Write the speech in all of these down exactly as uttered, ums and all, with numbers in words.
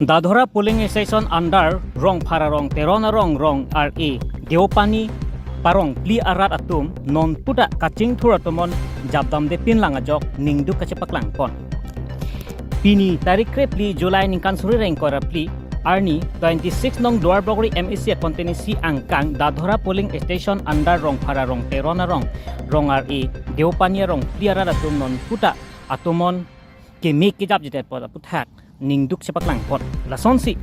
Dadhora polling station under Rongphar arong, Teron arong, Rong R A, Deopani parong phli arat atum non puta kachingthur atomon japdamde pinlang ajok ningduk kachepaklangpon. Pini tarik krephli July ningkan suri ra ingkoi ra phli arni twenty-six nong Duarbagori M A C constituency angkang Dadhora polling station under Rongphar arong, Teron arong, Rong R A, Deopani arong phli arat atum non puta atomon keme kejapjedet apot aputhak ningduk chepaklangpon. Lasonsi,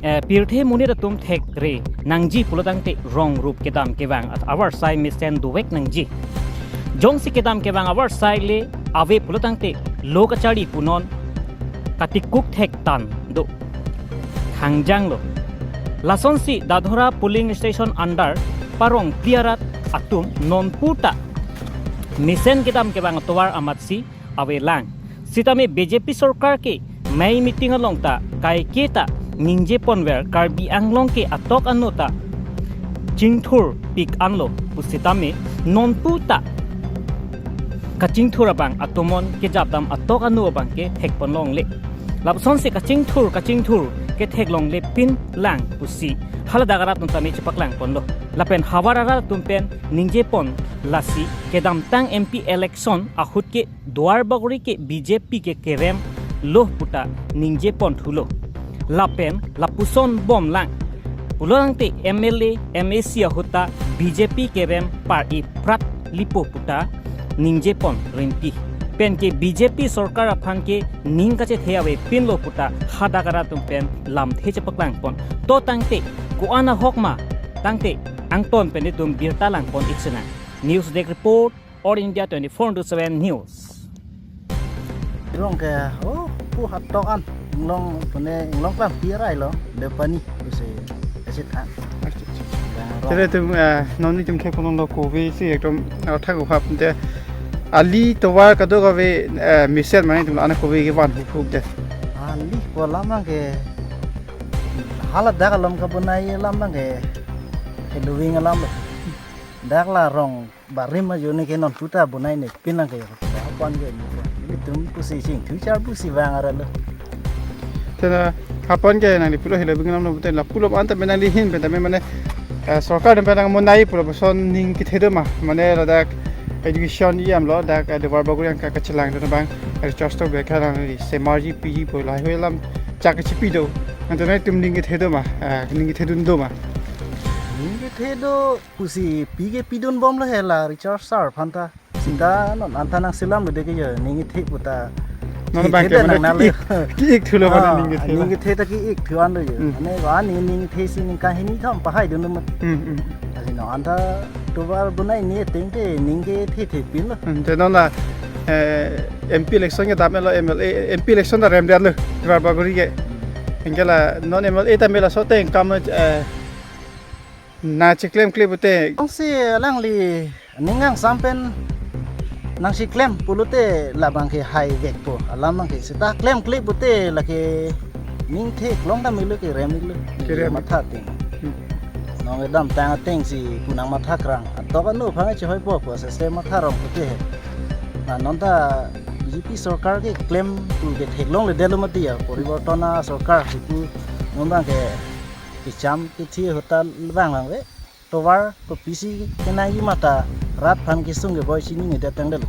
eh, pirthe monit atum thekre nangji pulotangte rong rup kedam kevang at avarsai mesen dovek nangji. Jongsi kedam kevang avarsai le ave pulotangte lo kachari punon katikuk thektan do. Thangjanglo. Lasonsi Dadhora polling station under parong phli arat atum non puta mesen kedam kevang atovar amatsi avelang. Sitame B J P sorkar ke mei meeting along ta kaike ta ningjeponver Karbi Anglong ke atok ano ta chingthurpik anlo pusitame non puta kachingthur abang atomon kejapdam atok ano abang ke thekpon longle. Lapusonsi kachingthur kachingthur ketheklongle pinlang pusi haladak arat atum tame chepaklangponlo. Lapen havar arat atum pen ningjepon lasi kedamtang M P election ahut ke Duarbagori ke B J P ke kerem lo puta ningjeponthulo. Lapen lapuson bomlang. Pulotangte M L A, M A C ahut ta B J P kerem par-i prat lipo puta ningjepon rinti. Penke B J P sorkar aphan ke ning kachethe avepinlo puta hadak arat atum pen lamthe chepaklangpon. To tangte ko-an ahok ma tangte angton pen itum birta langpon-ik sinang. News Desk Report, All India twenty-four into seven News. Rong ke, oh, pu hatok an, inglong, pune, inglong klam pi arai lo, Deopani, pusi, esi than. Bang rong. Tere itum, eh, non itum thekponlo kove si ekdom, eh, thak uhap te. Ali tovar kadokave, eh, mesen mane itum ana kove kevan huk huk te. Ali pu alam abang ke, haladak along kabonai alam abang ke, ke doing alam lo. Dak la rong barim ajo ne ke non puta bonai ne pinlang ke. Apon ke ni. Itum pusi chingthu char pusi vang ara lo. Tena apon ke nangli pulo helo binglam lo ten lapulo anta menang lihin pen tame mane, eh, sorkar atum pen nangmonai pulo puson ning kethe do ma. Mane ladak education iyam lo dak, eh, Duarbagori angka kachelang do abang, eh, recharge to beka nangli semarji piji pu lahai hui alam chak kachipi do. Anta nangtum ning kethe do ma, eh, ning kethedun do ma. Ning kethe do pusi pi ke pidun bomlo he la recharge sir aphan ta. Sita non anta nangselam lo de ke jo ning kethe puta. Non kethe abang ke de mane nang nale. Ki-ik, ki-ik thulo mane. Ah, ning kethe ning la. Kethe ta ki-ik thu an lo jo. Hmm. Mane ba ning, ning kethe si ning kahini thom pahaidun lo mat. Hmm, hmm. Asi non anta tovar bonai ne tengte ning kethe thepinlo. Hmm, te non la, eh, M P election kedam lo M L A, M P election ta remdet lo Duarbagori ke. Anke la non M L A ta me laso teng kam, eh, nangcheklem kle pute. Jongsi alangli ning kangsam pen nangcheklem pulote labang ke haivekpo. Alam abang ke sita klemkle pute lake ning theklong ta melo kerem iklo. Kerem. Matha ateng. Hmm. Non kedamtang atengsi pu nangmatha krang. Atok ano aphan chehoipo pu asese matha rong pute he. Na non ta B J P sorkar keklem pu ke theklongledetlo mati ya. Poriborton asorkar si pu non abang ke kecham kethi ahut ta vang vangve. Tovar kopisi kenangji mata rat aphan kesung keboi chini ne detang detlo.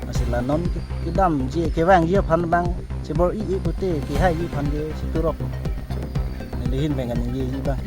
Asi la non ke-, kedamji kevangji aphan abang chebor-i-e pute kehaiji aphan ke chiturok. Nelihin abang kaningjeji abang.